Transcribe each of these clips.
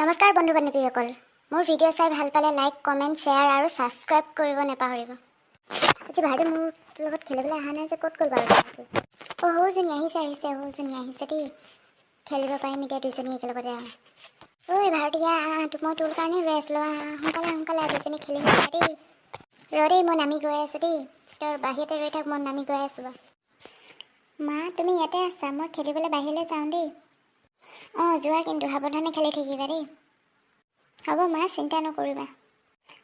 নমস্কাৰ বন্ধু বান্ধৱীসকল, মোৰ ভিডিঅ' চাই ভাল পালে লাইক, কমেণ্ট, শ্বেয়াৰ আৰু ছাবস্ক্ৰাইব কৰিব নাপাহৰিব। আজি ভাইটি মোৰ লগত খেলিবলৈ অহা নাই যে, ক'ত গ'ল বাৰু আজি? অ' সৌজনী আহিছে, আহিছে, সৌজনী আহিছে দেই। খেলিব পাৰিম এতিয়া দুজনী একেলগতে আৰু। ঐ ভাৰতী, আহ, মই তোৰ কাৰণে ৰৈ আছিলোঁ। আহ, সোনকালে সোনকালে, দুজনী খেলিম দেই। ৰ দেই, মই নামি গৈ আছোঁ দেই। তই বাহিৰতে ৰৈ থাক, মই নামি গৈ আছোঁ বাৰু। মা, তুমি ইয়াতে আছা? মই খেলিবলৈ বাহিৰলৈ যাওঁ দেই। অঁ, যোৱা, কিন্তু সাৱধানে খেলি থাকিবা দেই। হ'ব মা, চিন্তা নকৰিবা।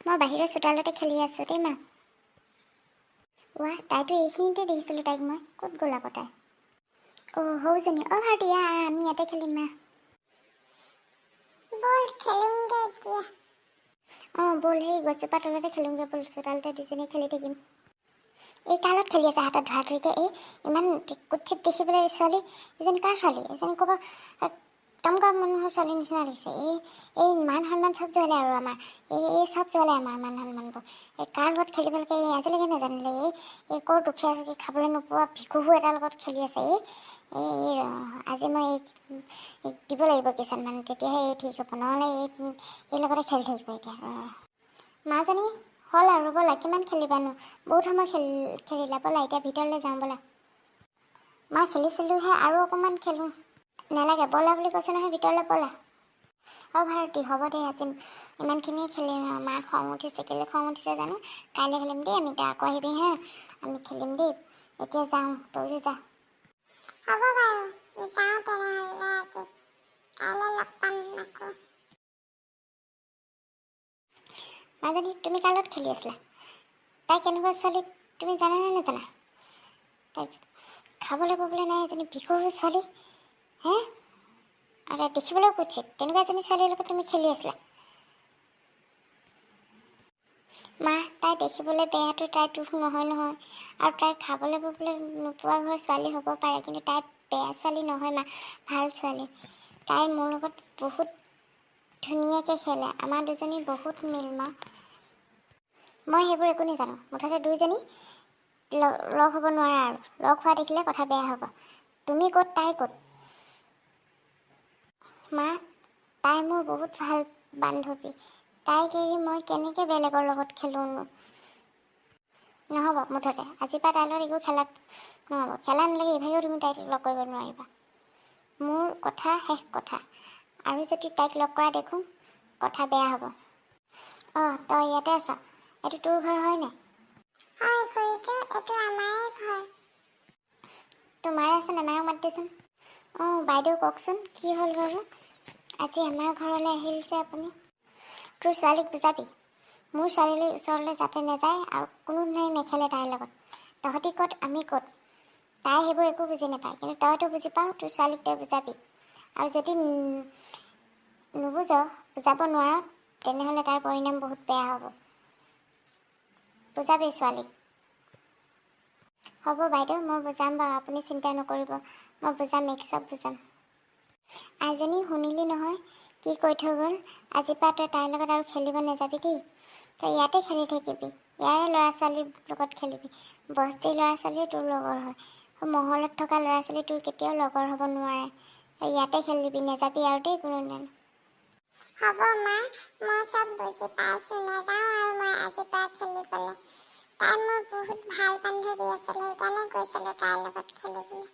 মই বাহিৰৰ চোতালতে খেলি আছোঁ দেই মা। ৱা, তাইতো এইখিনিতে দেখিছিলোঁ তাইক মই। ক'ত গ'ল আকৌ তাই? অ' সৌজনী। অ' ভাৰতী, আহ, আহ, আমি ইয়াতে খেলিম মা। ব'ল, খেলোংগে এতিয়া। অঁ ব'ল, সেই গছজোপাৰ তলতে খেলোঁগৈ ব'ল। চোতালতে দুজনী খেলি থাকিম। এই কাৰ লগত খেলি আছে হাতত ধৰা ধৰিকৈ? এই ইমান কুৎসিত দেখিবলৈ ছোৱালী এজনী, কাৰ ছোৱালী এজনী? ক'ৰবাৰ কাম কৰা মানুহৰ ছোৱালীৰ নিচিনা লাগিছে। এই এই মান সন্মান চব জ্বলে আৰু আমাৰ। এই এই চব জ্বলে আমাৰ মান সন্মানবোৰ। এই কাৰ লগত খেলিব লাগে, এই আজিলৈকে নাজানিলে। এই এই ক'ৰ দুখীয়া খাবলৈ নোপোৱা ভিকহু এটাৰ লগত খেলি আছে। এই এই আজি মই এই দিব লাগিব কেইচাটমান, তেতিয়াহে এই ঠিক হ'ব। নহ'লে এই এই লগতে খেলি থাকিব এতিয়া। মাজনী, হ'ল আৰু, ব'লা। কিমান খেলিবানো? বহুত সময় খেলিলা, ব'লা এতিয়া ভিতৰলৈ যাওঁ ব'লা। মা, খেলিছিলোঁহে, আৰু অকণমান খেলোঁ। নালাগে, ব'লা বুলি কৈছোঁ নহয়, ভিতৰলৈ ব'লা। অ' ভাৰতী, হ'ব দে, আজি ইমানখিনিয়ে খেলিম। মা খং উঠিছে, কেলৈ খং উঠিছে জানো। কাইলৈ খেলিম দেই আমি। তই আকৌ আহিবি হা, আমি খেলিম দেই। এতিয়া যাওঁ, তয়ো যা। হ'ব বাৰু, যাওঁ তেনেহ'লে আজি। কাইলৈ লগ পাম আকৌ। মাজনী, তুমি কাৰ লগত খেলি আছিলা? তাই কেনেকুৱা ছোৱালী তুমি জানানে নাজানা? তাই খাবলৈ পাবলৈ নাই, এজনী ভিকহু ছোৱালী হে। আৰু তাই দেখিবলৈও কুৎসিত। তেনেকুৱা এজনী ছোৱালীৰ লগত তুমি খেলি আছিলা? মা, তাই দেখিবলৈ বেয়াটো তাইৰ দোষ নহয় নহয়। আৰু তাই খাবলৈ ববলৈ নোপোৱা ঘৰৰ ছোৱালী হ'ব পাৰে, কিন্তু তাই বেয়া ছোৱালী নহয় মা, ভাল ছোৱালী। তাই মোৰ লগত বহুত ধুনীয়াকৈ খেলে। আমাৰ দুজনীৰ বহুত মিল মা। মই সেইবোৰ একো নাজানো। মুঠতে দুইজনী লগ হ'ব নোৱাৰা আৰু লগ হোৱা দেখিলে কথা বেয়া হ'ব। তুমি ক'ত, তাই ক'ত? মা, তাই মোৰ বহুত ভাল বান্ধৱী। তাইক এৰি মই কেনেকৈ বেলেগৰ লগত খেলোঁনো? নহ'ব, মুঠতে আজিৰ পৰা তাইৰ লগত একো খেলাত নহ'ব। খেলা নালাগে, ইভাগেও তুমি তাইক লগ কৰিব নোৱাৰিবা। মোৰ কথা শেষ কথা। আৰু যদি তাইক লগ কৰা দেখোঁ, কথা বেয়া হ'ব। অঁ, তই ইয়াতে আছ? এইটো তোৰ ঘৰ হয় নাই? হয় খুৰীটো, এইটো আমাৰে ঘৰ। তোৰ মাৰে আছে নাই? মাৰক মাত দেচোন। অঁ বাইদেউ, কওকচোন, কি হ'ল বাৰু? আজি আমাৰ ঘৰলৈ আহিল যে আপুনি? তোৰ ছোৱালীক বুজাবি, মোৰ ছোৱালীৰ ওচৰলৈ যাতে নাযায় আৰু কোনো নেখেলে তাইৰ লগত। তহঁতি ক'ত, আমি ক'ত, তাই সেইবোৰ একো বুজি নাপায়। কিন্তু তইতো বুজি পাৱ, তোৰ ছোৱালীক তই বুজাবি। আৰু যদি নুবুজ, বুজাব নোৱাৰ, তেনেহ'লে তাৰ পৰিণাম বহুত বেয়া হ'ব। বুজাবি ছোৱালীক। হ'ব বাইদেউ, মই বুজাম বাৰু, আপুনি চিন্তা নকৰিব। মই বুজাম, এইক চব বুজাম। আইজনী, শুনিলি নহয় কি কৈ থৈ গ'ল? আজিৰ পৰা তই তাইৰ লগত আৰু খেলিব নাযাবি দেই। তই ইয়াতে খেলি থাকিবি, ইয়াৰে ল'ৰা ছোৱালীৰ লগত খেলিবি। বস্তিৰ ল'ৰা ছোৱালীয়ে তোৰ লগৰ হয়, মহলত থকা ল'ৰা ছোৱালী তোৰ কেতিয়াও লগৰ হ'ব নোৱাৰে। তই ইয়াতে খেলিবি, নাযাবি আৰু দেই কোনো দিনা। হ'ব মা, মই চব বুজি পাইছোঁ। নাযাওঁ আৰু মই আজিৰ পৰা খেলিবলৈ। তাই মোৰ বহুত ভাল বান্ধৱী আছিল, সেইকাৰণে গৈছিলোঁ তাইৰ লগত খেলিবলৈ।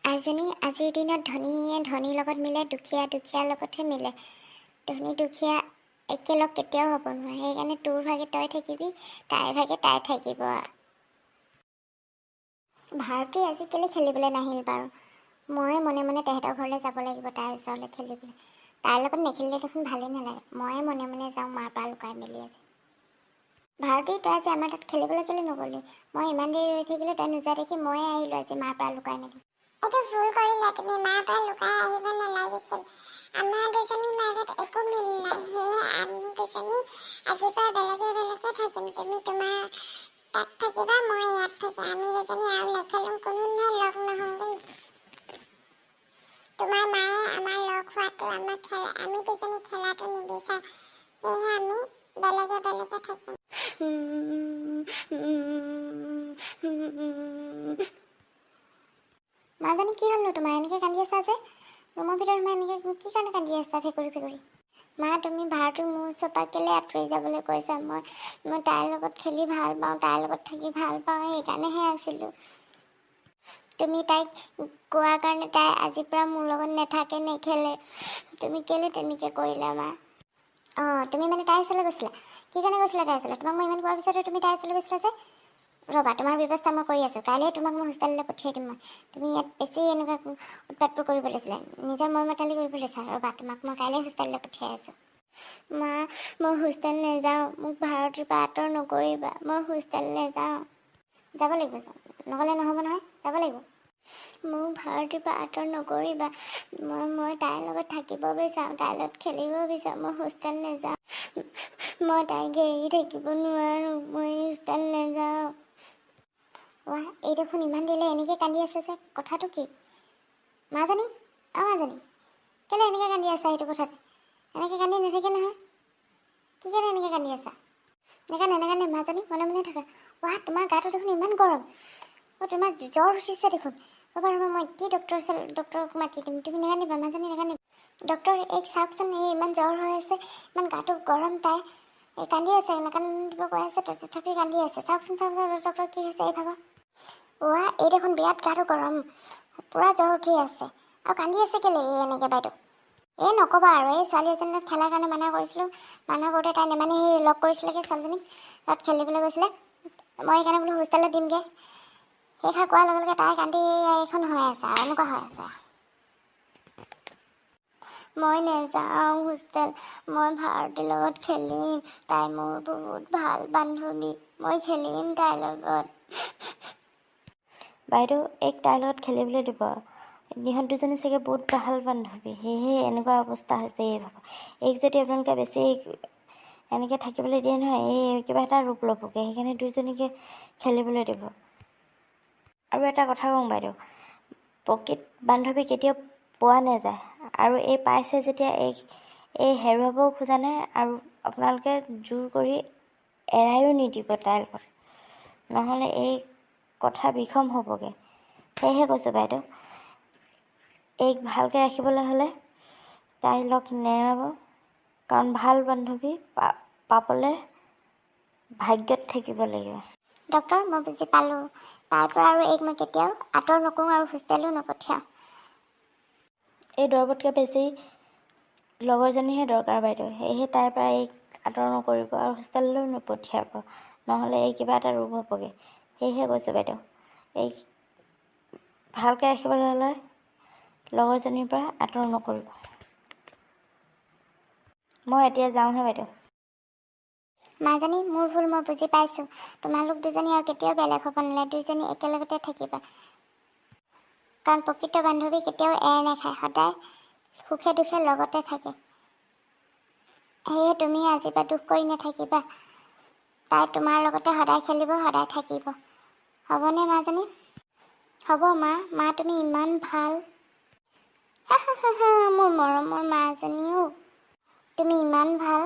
আইজনী, আজিৰ দিনত ধনীয়ে ধনীৰ লগত মিলে, দুখীয়া দুখীয়াৰ লগতহে মিলে। ধনী দুখীয়া একেলগ কেতিয়াও হ'ব নোৱাৰে। সেইকাৰণে তোৰ ভাগে তই থাকিবি, তাইৰ ভাগে তাই থাকিব। ভাৰতী আজি কেলৈ খেলিবলৈ নাহিল বাৰু? মই মনে মনে তেহেঁতৰ ঘৰলৈ যাব লাগিব তাইৰ ওচৰলৈ খেলিবলৈ। তাইৰ লগত নেখেলিলে দেখোন ভালেই নালাগে। ময়ে মনে মনে যাওঁ মাৰ পৰা লুকাই মেলি আজি। ভাৰতী, তই আজি আমাৰ তাত খেলিবলৈ কেলৈ নগ'লি? মই ইমান দেৰি ৰৈ থাকিলোঁ, তই নোযোৱা দেখি ময়ে আহিলোঁ আজি মাৰ পৰা লুকাই মেলি। এইটো ভুল কৰিলা তুমি, মাৰ পৰা লুকাই আহিব নালাগিছিল। আমাৰ দুজনীৰ মাজত একো মিল নাই, সেয়ে আমি দুজনী আজিৰ পৰা বেলেগে বেলেগে থাকিম। তুমি তোমাৰ তাত থাকিবা, মই ইয়াত থাকিম। আমি দুজনী আৰু নেখেলোঁ, কোনোদিনে লগ নহওঁ দেই। তোমাৰ মায়ে আমাৰ লগ হোৱাটো, আমাক খেলা, আমি দুজনী খেলাটো নিবিচাৰে, সেয়েহে আমি বেলেগে বেলেগে থাকিম। মাজনী, কি হ'লনো তোমাৰ? এনেকৈ কান্দি আছা যে ৰুমৰ ভিতৰত সোমাই এনেকৈ কি কাৰণে কান্দি আছা ফেকুৰি ফেকুৰি? মা, তুমি ভাৰতীক মোৰ ওচৰৰ পৰা কেলৈ আঁতৰি যাবলৈ কৈছা? মই মই তাইৰ লগত খেলি ভাল পাওঁ, তাইৰ লগত থাকি ভাল পাওঁ, সেইকাৰণেহে আছিলোঁ। তুমি তাইক কোৱাৰ কাৰণে তাই আজিৰ পৰা মোৰ লগত নাথাকে, নেখেলে। তুমি কেলৈ তেনেকৈ কৰিলা মা? অঁ, তুমি মানে তাইৰ ওচৰলৈ গৈছিলা? কি কাৰণে গৈছিলা তাইৰ ওচৰলৈ? তোমাক মই ইমান কোৱাৰ পিছতো তুমি তাইৰ ওচৰলৈ গৈছিলা যে? ৰ'বা, তোমাৰ ব্যৱস্থা মই কৰি আছোঁ। কাইলৈ তোমাক মই হোষ্টেললৈ পঠিয়াই দিম মই। তুমি ইয়াত বেছি এনেকুৱা উৎপাতবোৰ কৰিব লৈছিলা, নিজৰ মইমতালি কৰিব লৈছা। ৰ'বা, তোমাক মই কাইলৈ হোষ্টেললৈ পঠিয়াই আছোঁ। মা, মই হোষ্টেল নাযাওঁ। মোক ভাৰতীৰ পৰা আঁতৰ নকৰিবা, মই হোষ্টেল নাযাওঁ। যাব লাগিব, নগ'লে নহ'ব নহয়, যাব লাগিব। মোক ভাৰতীৰ পৰা আঁতৰ নকৰিবা। মই মই তাইৰ লগত থাকিব বিচাৰোঁ, তাইৰ লগত খেলিব বিচাৰোঁ। মই হোষ্টেল নাযাওঁ। মই তাইক এৰি থাকিব নোৱাৰোঁ, মই হোষ্টেল নাযাওঁ। ৱাহ, এই দেখোন ইমান দেৰিলৈ এনেকৈ কান্দি আছে যে, কথাটো কি? মাজনী, অ' মাজনী, কেলৈ এনেকৈ কান্দি আছা? সেইটো কথাতে এনেকৈ কান্দি নাথাকে নহয়। কি কাৰণে এনেকৈ কান্দি আছা? নাকান্দে, নাকান্দে মাজনী, মনে মনে থাকা। ৱাহ, তোমাৰ গাটো দেখোন ইমান গৰম। অ', তোমাৰ জ্বৰ উঠিছে দেখোন। ৰ'বা ৰ'বা, মই এতিয়াই ডক্টৰ ওচৰত, ডক্টৰক মাতি দিম। তুমি নাকান্দিবা মাজনী, নাকান্দিবা। ডক্টৰ, এইক চাওকচোন, এই ইমান জ্বৰ হৈ আছে, ইমান গাটো গৰম। তাই এই কান্দি আছে, নাকান্দিব কৈ আছে, তথাপি কান্দি আছে। চাওকচোন, চাওক চাওক ডক্টৰ, কি হৈছে এই ভাগৰ? ৱাহ, এই দেখোন বিৰাট গাটো গৰম, পূৰা জ্বৰ উঠি আছে আৰু কান্দি আছে কেলৈ এই এনেকৈ বাইদেউ? এই নক'বা আৰু, এই ছোৱালী এজনীৰ লগত খেলাৰ কাৰণে মানা কৰিছিলোঁ। মানা কৰোঁতে তাই নেমানি সেই লগ কৰিছিলেগৈ ছোৱালীজনীক, তাত খেলিবলৈ গৈছিলে। মই সেইকাৰণে বোলো হোষ্টেলত দিমগৈ। সেইষাৰ কোৱাৰ লগে লগে তাই কান্দি এইখন হৈ আছে আৰু এনেকুৱা হৈ আছে। মই নেযাওঁ হোষ্টেল, মই ভাৰতীৰ লগত খেলিম। তাই মোৰ বহুত ভাল বান্ধৱী, মই খেলিম তাইৰ লগত। বাইদেউ, এইক তাইৰ লগত খেলিবলৈ দিব। ইহঁত দুজনী চাগে বহুত ভাল বান্ধৱী, সেয়েহে এনেকুৱা অৱস্থা হৈছে এই ভাগৰ। এইক যদি আপোনালোকে বেছি এনেকৈ থাকিবলৈ দিয়ে নহয়, এই কিবা এটা ৰূপ ল'বগৈ। সেইকাৰণে দুইজনীকে খেলিবলৈ দিব। আৰু এটা কথা কওঁ বাইদেউ, প্ৰকৃত বান্ধৱী কেতিয়াও পোৱা নাযায় আৰু এই পাইছে যেতিয়া এইক এই হেৰুৱাবও খোজা নাই আৰু আপোনালোকে জোৰ কৰি এৰায়ো নিদিব তাইৰ লগত, নহ'লে এই কথা বিষম হ'বগৈ। সেয়েহে কৈছোঁ বাইদেউ, এইক ভালকৈ ৰাখিবলৈ হ'লে তাইৰ লগ নেৰাব, কাৰণ ভাল বান্ধৱী পাবলৈ ভাগ্যত থাকিব লাগিব। ডক্টৰ, মই বুজি পালোঁ। তাৰ পৰা আৰু এইক মই কেতিয়াও আঁতৰ নকৰোঁ আৰু হোষ্টেলো নপঠিয়াওঁ। এই দৰৱতকৈ বেছি লগৰজনীহে দৰকাৰ বাইদেউ। সেয়েহে তাইৰ পৰা এইক আঁতৰ নকৰিব আৰু হোষ্টেললৈও নপঠিয়াব, নহ'লে এই কিবা এটা ৰূপ হ'বগৈ। সেয়েহে কৈছোঁ বাইদেউ, এইক ভালকৈ ৰাখিবলৈ হ'লে লগৰজনীৰ পৰা আঁতৰ নকৰিব। মই এতিয়া যাওঁহে বাইদেউ। মাজনী, মোৰ ভুল মই বুজি পাইছোঁ। তোমালোক দুজনী আৰু কেতিয়াও বেলেগ হ'ব নালাগে, দুইজনী একেলগতে থাকিবা। কাৰণ প্ৰকৃত বান্ধৱী কেতিয়াও এৰ নাখায়, সদায় সুখে দুখে লগতে থাকে। সেয়ে তুমি আজিৰ পৰা দুখ কৰি নাথাকিবা। তাই তোমাৰ লগতে সদায় খেলিব, সদায় থাকিব। হ'বনে মাজনী? হ'ব মা। মা, তুমি ইমান ভাল। মোৰ মৰমৰ মাজনীও, তুমি ইমান ভাল।